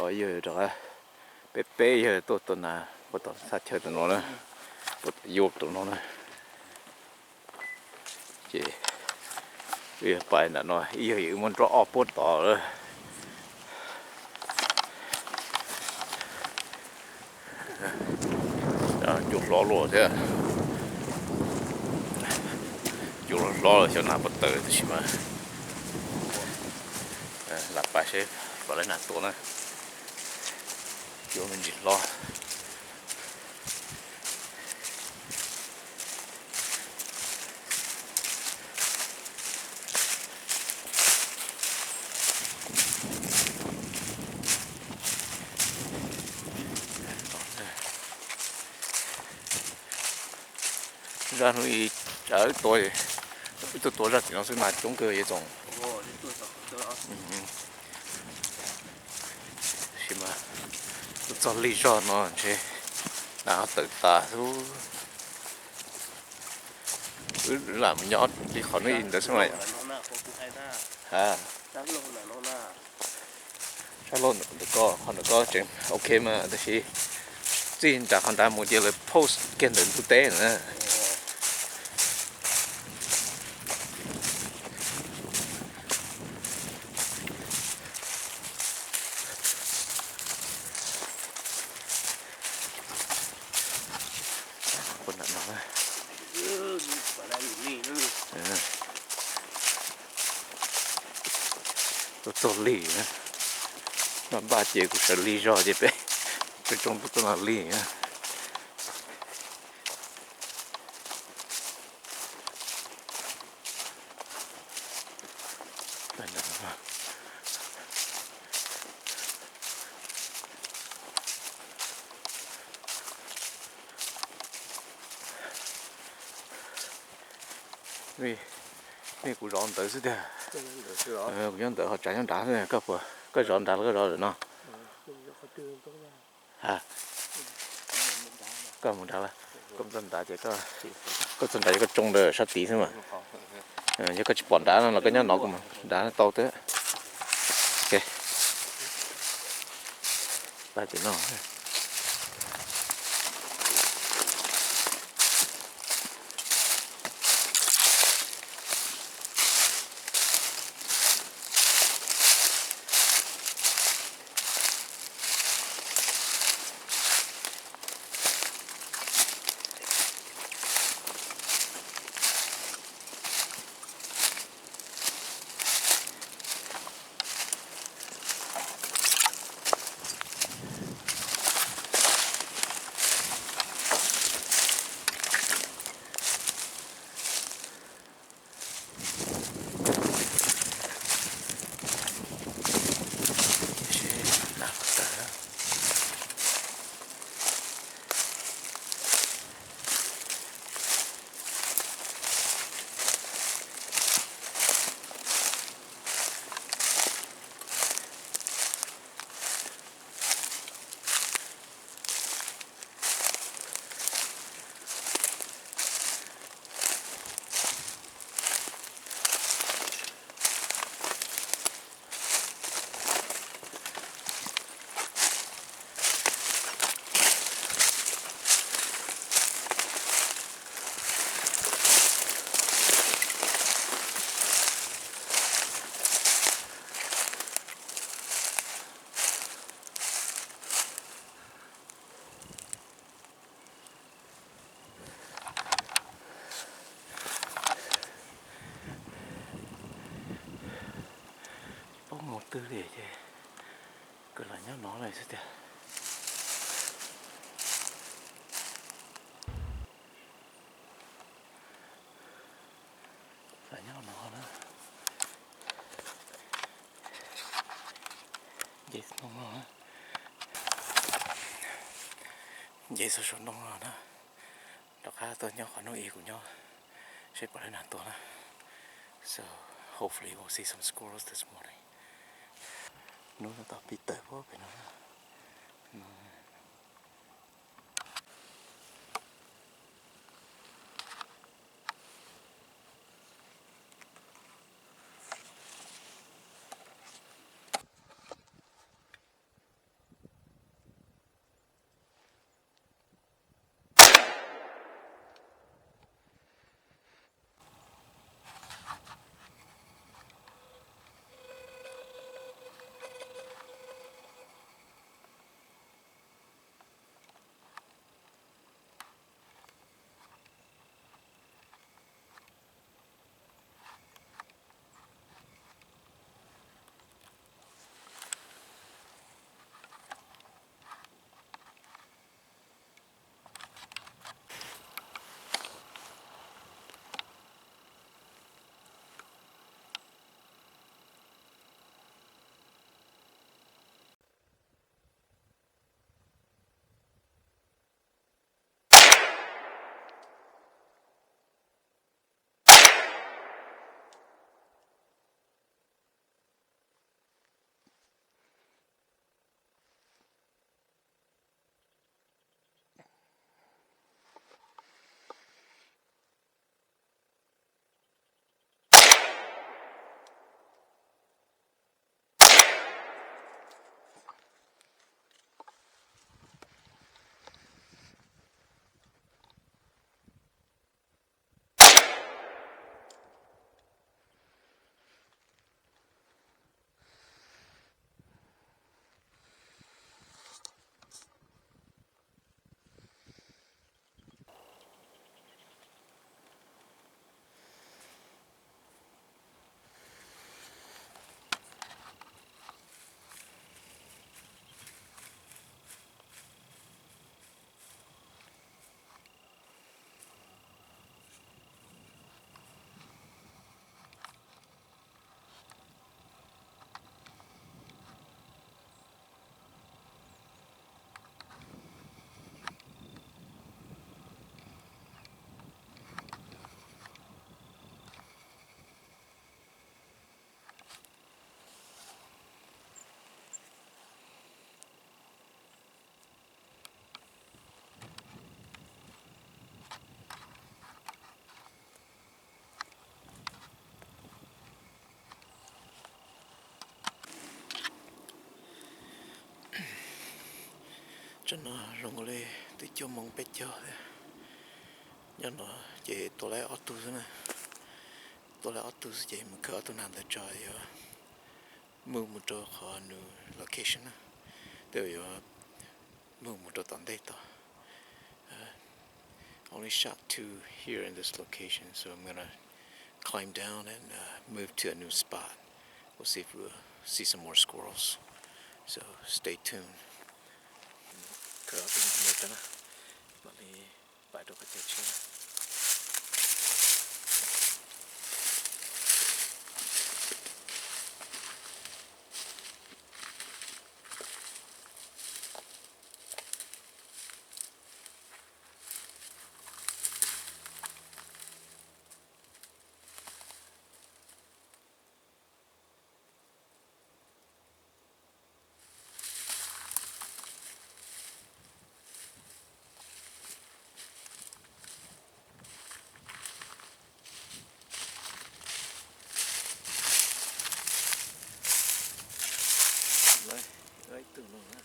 Yawg rov qab, peb peb yawg tuaj tua nas puag tom thaj chaw tom no na, puag tom yuav tom no na. Ces wb yog pais nram no, ib yawg wb muab nroj ob puab tod lawm. Cua hlob luaj thiab. Cua hlob hlob lawm, xyov nas puas tawm tab sis mas lam pais seb puas tau nas tua na. Cua me ntsis hlob. Zaj hnub i, wb tuaj, wb tuaj tua zaj tim no xwb nas coob kawg Yawg Txoos. Tab sis mas tuaj txog lig zog no ntshe nas ho tawm tas xwb. Wb lam mus nyob li qhov hnub i ntawd xwb mas. Ha, sab laug ntawm ko, qhov ntawm ko tseem ok mas tab sis txij nram qhov nrad mus ces lawv post kiag ntawm ntug teb na. Tuaj txog lig na, npaj npaj ces kuv sawv lig zog ces peb tsoo tsoo tuaj txog no lig na. Nej kuv zov ntawd xwb tiag. Kuv nyob ntawd ho tsav nyob nrad xwb, koj puas, koj zov nrad los koj zov ntawm no? Ha, koj mus nrad lawm, koj mus txog nrad ces koj, koj txog nrad ces koj tsoo ntawm sab tid xwb mas. Yog koj tsis pom nrad no los koj nyob no kuv mus nrad tau thiab. Ok, tag ces no. Tsis paub mus twg li ces kawg lam nyob no lawm xwb tiag. Lam nyob no na. Nce ntoo no na. Nce txog saum ntoo no na. Rov qab tuaj nyob qhov hnub i kuv nyob, seb puas tau nas tua na. So hopefully we'll see some squirrels this morning. Hnub no tau pib tawm puag pem no na. Tam no zoo li twb cuaj moos peb caug thiab. Nyob no ces tua laib ob tug xwb na. Tua laib ob tug xwb ces mus khaws ob tug nag ntawd tso yuav move mus rau qhov new location na. Tej yuav move mus rau tom ntej tod. Only shot two here in this location, so I'm gonna climb down and uh, move to a new spot. We'll see if we'll see some more squirrels. So stay tuned. Khaws ob tug nag ntawd tso na, mam li pais rau qhov chaw tshiab. Ib tug no na.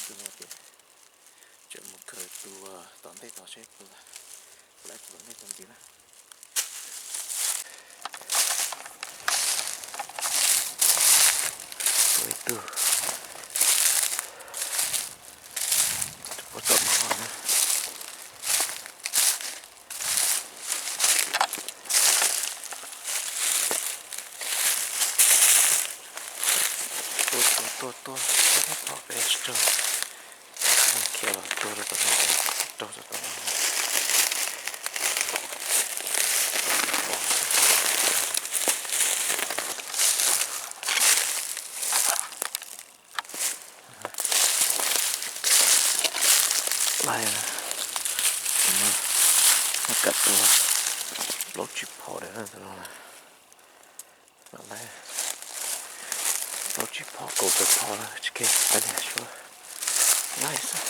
Tus no ces tseem mus khaws tus tom ntej tod seb puas, puas laib tus tom ntej tau ntxiv na. Tua ib tug, puab tom no na. Tua tua tua tua, pom peb tsis raug, khiav los tua rau tom no, raug rau tom no. Laib na, tus no muaj kaum tus, plaub tsib phav lawm na tus no na. Laib plaub tsib phav kaum tawm phav lawm tsis kev peb niag suab. Laib xwb.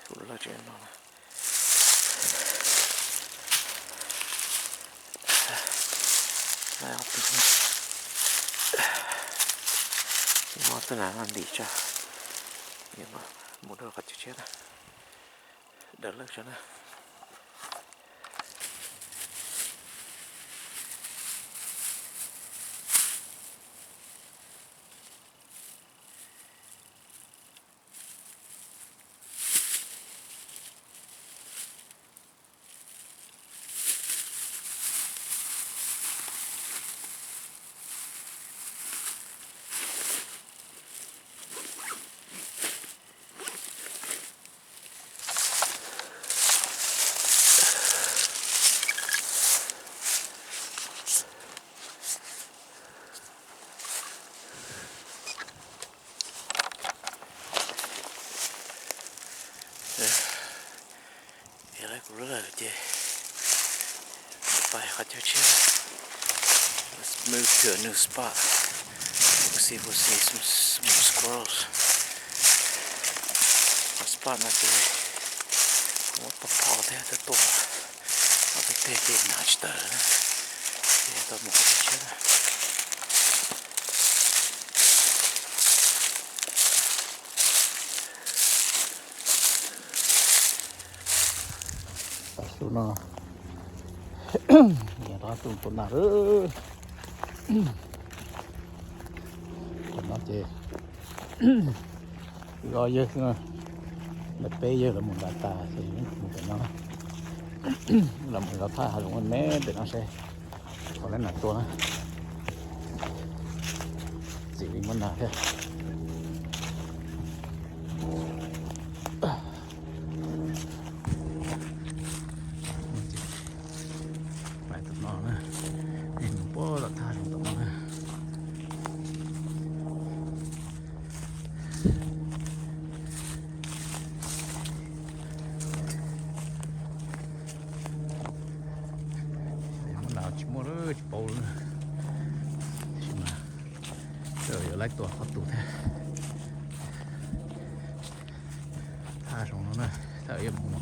Kuv lawv tsev no na. Laib ob tug, muab tej no ntim tso, mus rau qhov chaw tshiab na, daws lawm tso na. Yog lawv kuv lub lawm ces pais qhov chaw tshiab. Let's move to a new spot. We'll see if we'll see some, some more squirrels. Qhov spot no ces muaj pog phom thiab, tuaj tuaj ob peb teg ces hnav tsis tawm na, ces tau mus qhov chaw tshiab na. Tav su no, niam tus tus nag lawm. Tam no ces wb ob yawg xwb na, lawv peb yawg lawv mus nram tas ces wb mus pem no, los mus zov thaj hav zoov me pem no seb puas laib nas tua na. Txim li muaj nas thiab. Ua, los thaj zoov tom no na. Muaj nas tsis muaj lawm tsis paub lawm na. Tab sis mas yuav laib tua qhov tus thiab. Thaj zoov no na, thaj yuav mus no.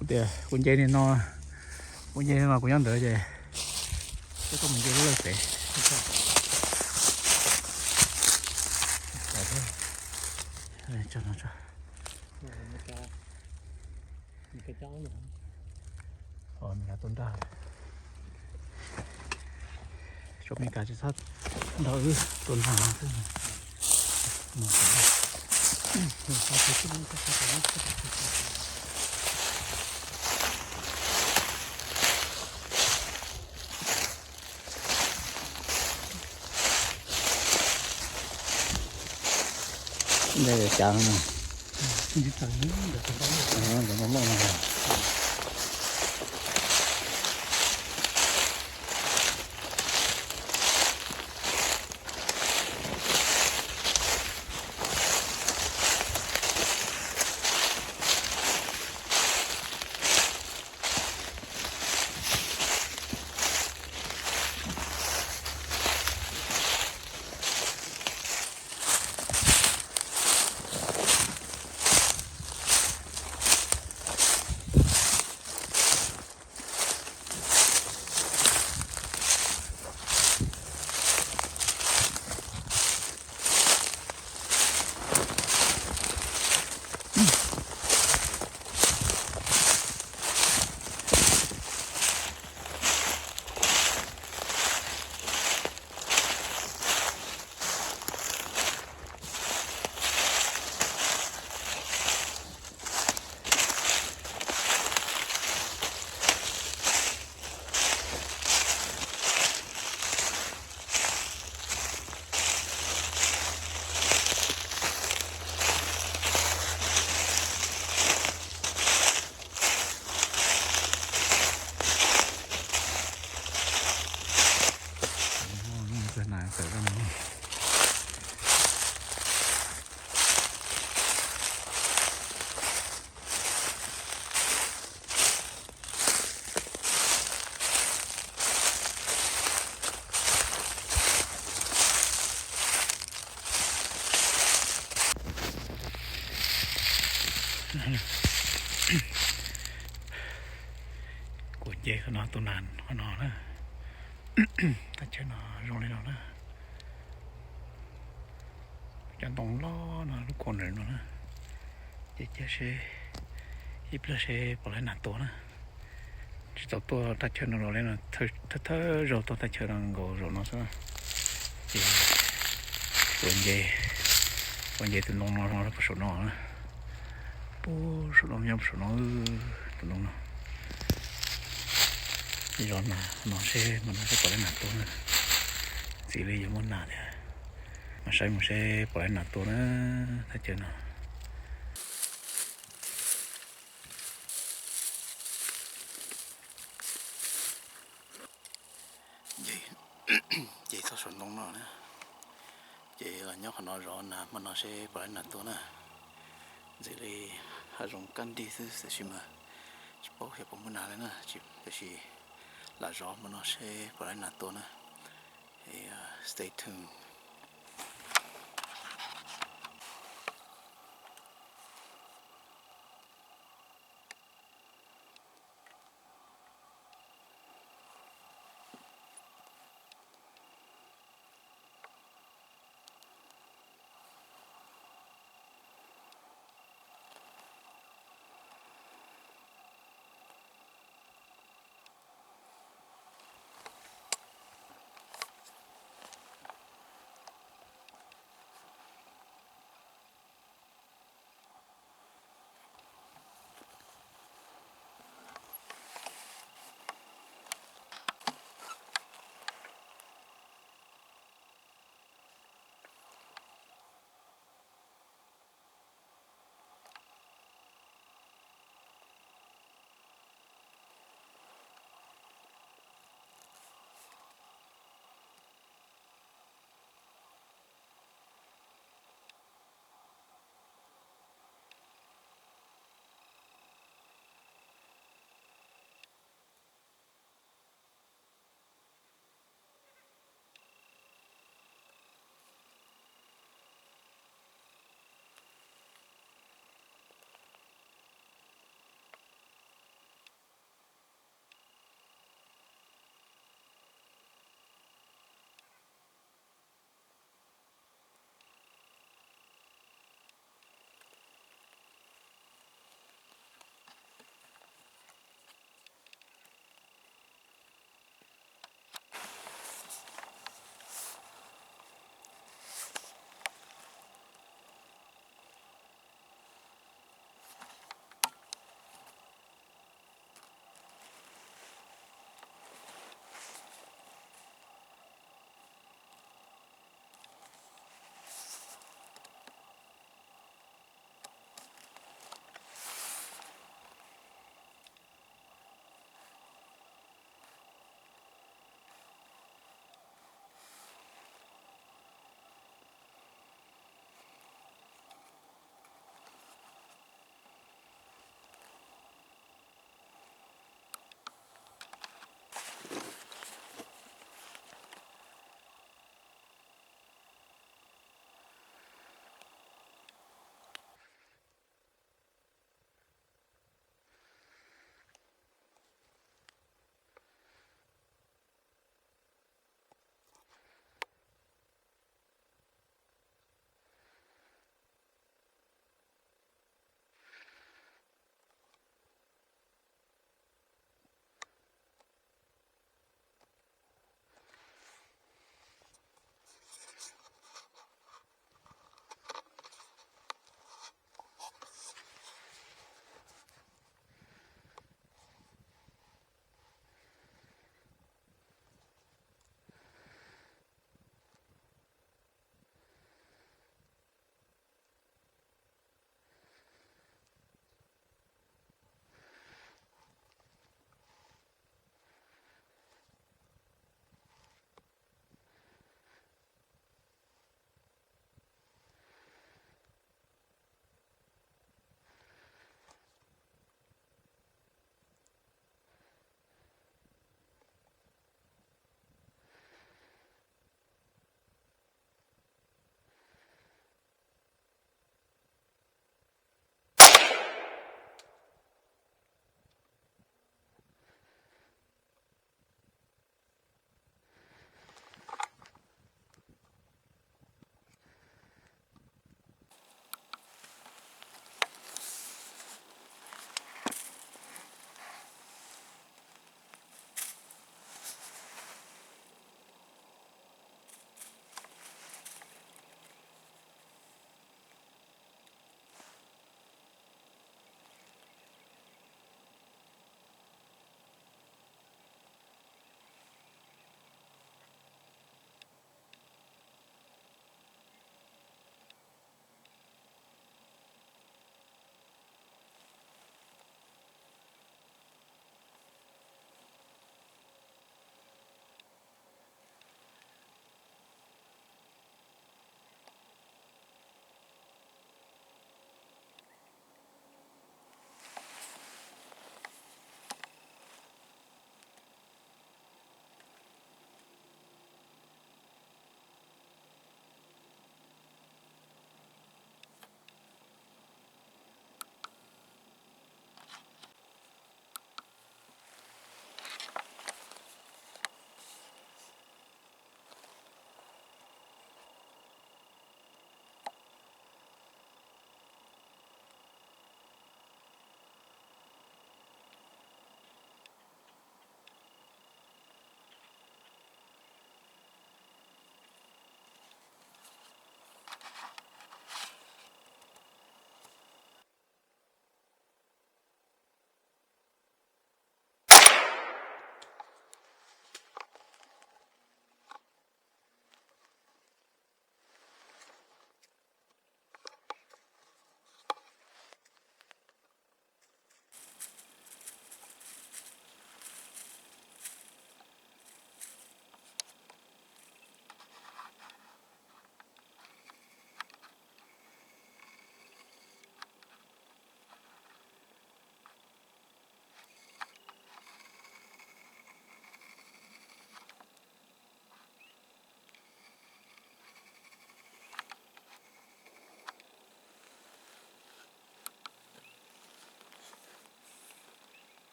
Kuv tias kuv nce li no, kuv nce li no kuv nyob ntawd ces twb tuaj mus nce lub lawj pem. Os, Meskas tuaj nrag. Tshuav Meskas tsis txhob nrog wb tuaj nrag no xwb. Ntawm cas no? Ntawm no no. Kuv nce qhov no tus nas qhov no na. Thaj chaw no zoo li no na. Cov ntoo loj no lub corner no na. Ces cia seb ib pliag seb puas laib nas tua na. Tsis tau tuaj thaj chaw no los li no, thawj thawj zaug tuaj thaj chaw no nkaus zaum no xwb. Ces puas nce, puas nce tus ntoo no zoo li puag saum no na. Puag saum no nyob puag saum no, tus ntoo no. Zov nas no seb mas no seb puas laib nas tua na. Ntxim li yuav muaj nas thiab. Mas saib mus seb puas laib nas tua na, thaj chaw no. Ces txog saum ntoo no na, ces los nyob qhov no zov nas hmo no seb puas laib nas tua na. Ntxim li hav zoov kaj nrig xwb tiam sis mas tsis paub xyov puas muaj nas li na, tiam sis lam zov hmo no seb puas laib nas tua na. Stay tuned.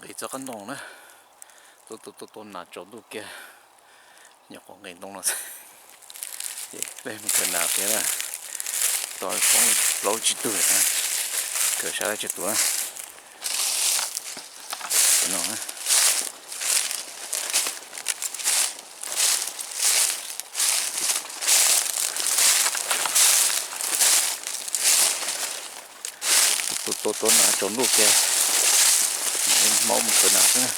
Pem txoj qab ntoo na, tua tua tua tua nas tsaus ntuj kiag, nyuam qhuav nqis ntoo no xwb. Ces peb mus khaws nas kiag na, tos poob plaub tsib tug na, khaws sab laj tsib tug na. Cov no na. Tua tua tua nas tsaus ntuj kiag, hmoob mus khaws nas xwb na.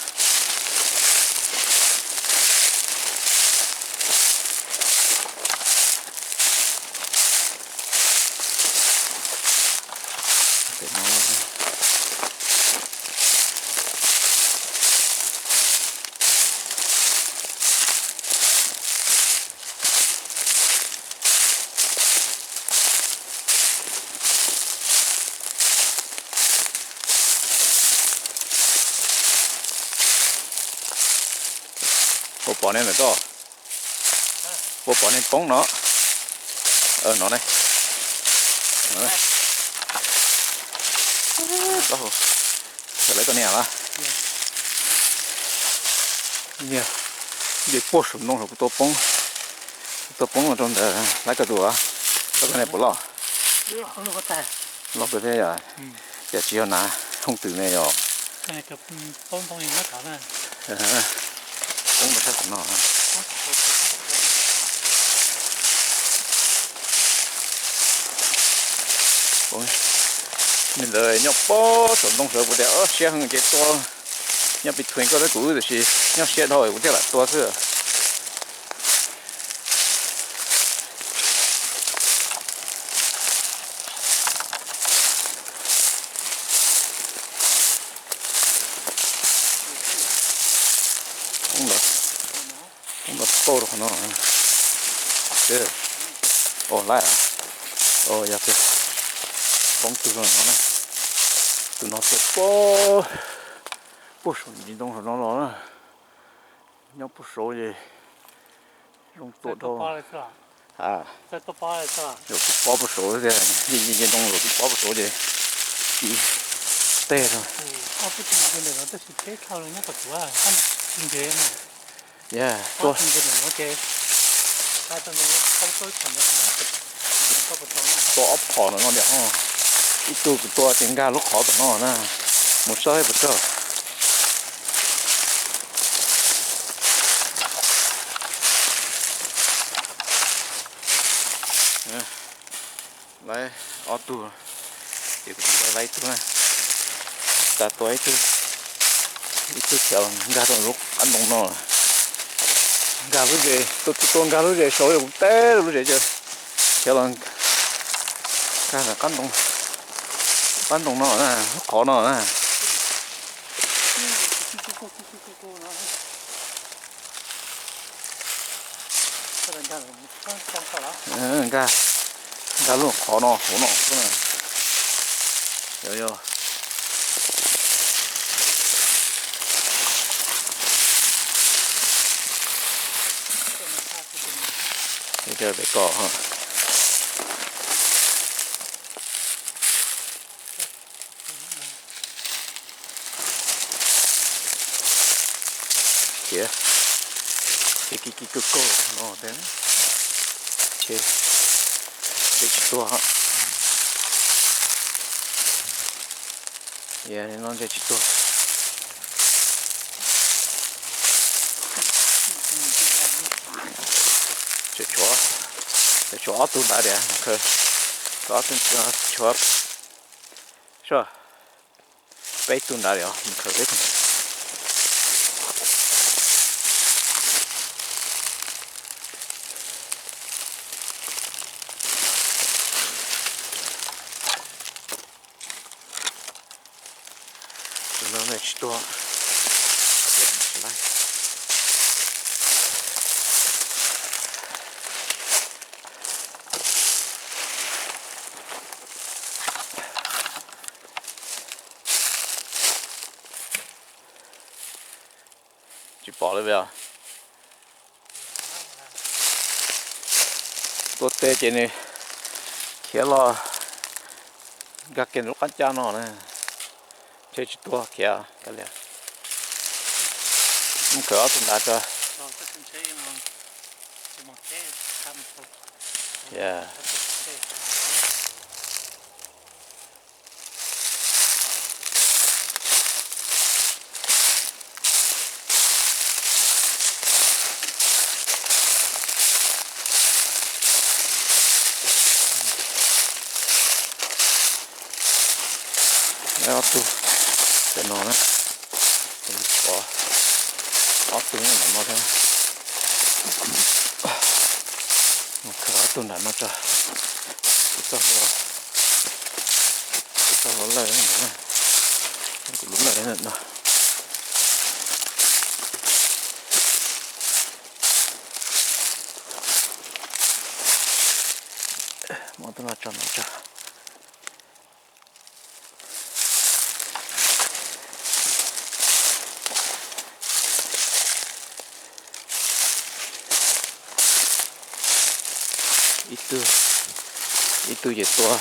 Puas pom nej ntawm koj? Puas pom nej poob no? No ne. Lawv koj niam las. Nce puag saum ntoo saum kuv tua poob, kuv tua poob rau ntawd lawv koj tus, lawv koj niam puas loj? Loj kawg thiab yom. Yog tsis yog nas hooj twm ne yog. Poob rau sab tom no. Li ntawd nyob puag saum ntoo sawv kuv tias siab heev ces tua. Nyob pem thuv koj thiab kuv wb tiam sis nyob siab dhau kuv thiaj lam tua xwb. Poob los pauj rau qhov no. Ua lawm, yog tiag, poob twg los no na. Tus no tua puag, puag saum ntsis ntoo saum no los na. Nyob puag saud ces zoo tua dhau. Zaum twb pob puag saud tiag, nce nce ntoo zaum twb pob puag saud ces tib teg rau. Yog tua, tua ob phom no no tias, ib tug kuv tua ces nkag lub qhov tom no na, mus saib puas tsawg. Lawv ob tug, ces kuv mus nqa lawv ib tug na, tas tua ib tug, ib tug khiav los nkag rau lub qab ntoo no, nkag lub zes, tua tua nkag lub zes saud, kuv teb lub zes ces khiav los nkag qab ntoo no na, lub qhov no na. Nkag, nkag lub qhov no hauv no xwb na. Yog, yog. Peb koj. Khiav, khiav kiv kiv kaug kaug no, ntshe tsis tuag. No ntshe tsis tuag. Tshuav, tshuav ob tug ntawd tias, tshuav peb tug ntawd tias, khaws peb tug. Tus no tsis tuag. Tsis pom li os. Tuaj teb ces nws khiav los nkag kiag lub qab caj no na. Ntshe tsis tuag khiav kav liam. Mus khawm ob tug nrad tso. Ob tug cov no na, ob tug no thiab. Mus khawm ob tug nram no tso. Kuv txoj hlua, kuv txoj hlua lawj ntawd na, kuv lub lawj no. Muab tau los tso no tso. Ib tug, ib tug ces tua,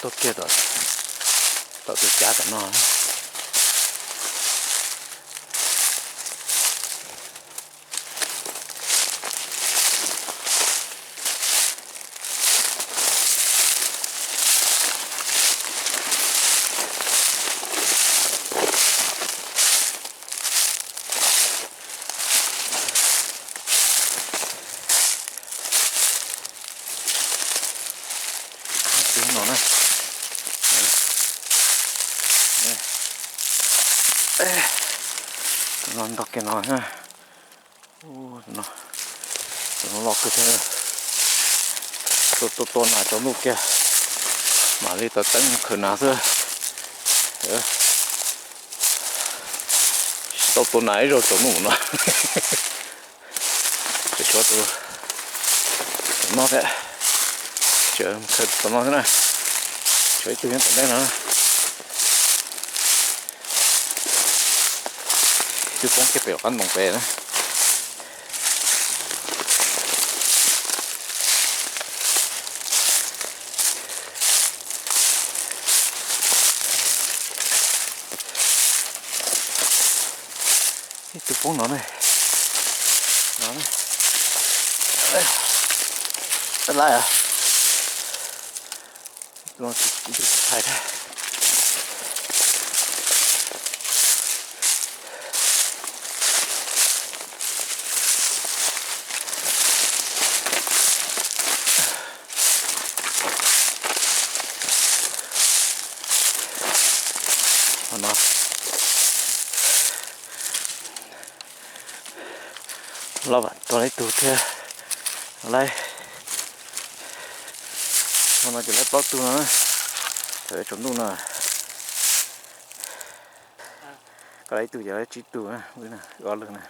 tua kiag tom, tom tus cav tom no. Tus no na. Tus no ntog kiag no na. Tus no los kawg thiab. Tua tua nas tsaus ntuj kiag, mam li tawm teeb khawm nas xwb. Tau tua nas ib zaug tsaus ntuj no. Tseem tshuav tus tom no thiab. Tseem khawm tom no thiab na. Tshuav ib tug nyob tom ntej no. Ib tug poob kiag pem qab ntoo pem na. Ib tug poob no ne. No ne. Laj, tus no kuv tsis tshais thiab. Qhov no los vam tua ib tug thiab. Laib, qhov no ces laib plaub tug no na. Thaum tsaus ntuj no koj laib ib tug ces laib tsib tug na, wb ob leeg na.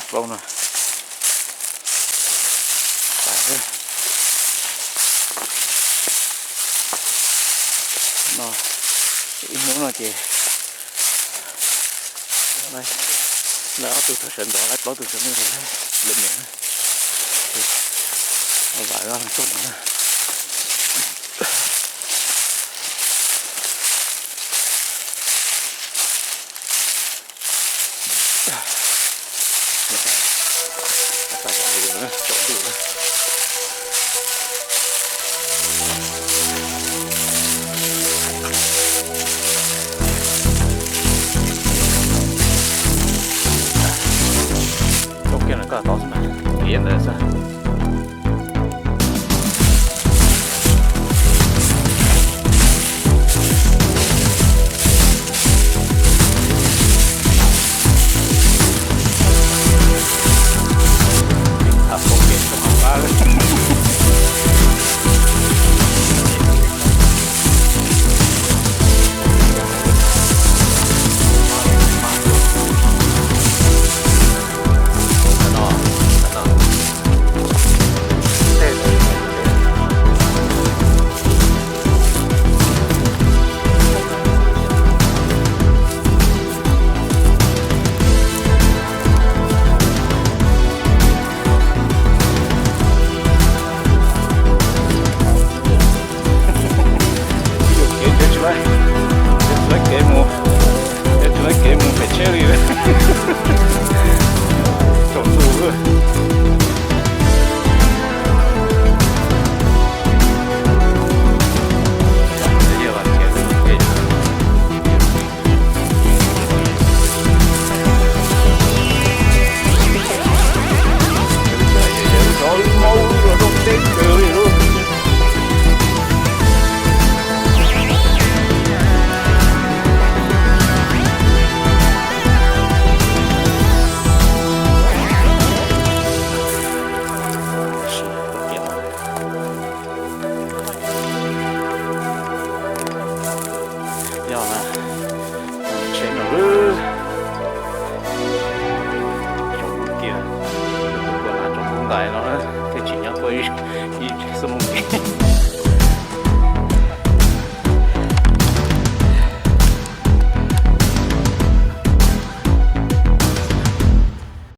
Plaub no. No, ib hnub no ces laib ob tug thaum sawv ntxov, laib plaub tug tsaus ntuj, laib lwm niam. Vam zoj tuaj no na. Tau kiag no koj tau xwb mas, piav ntawd xwb.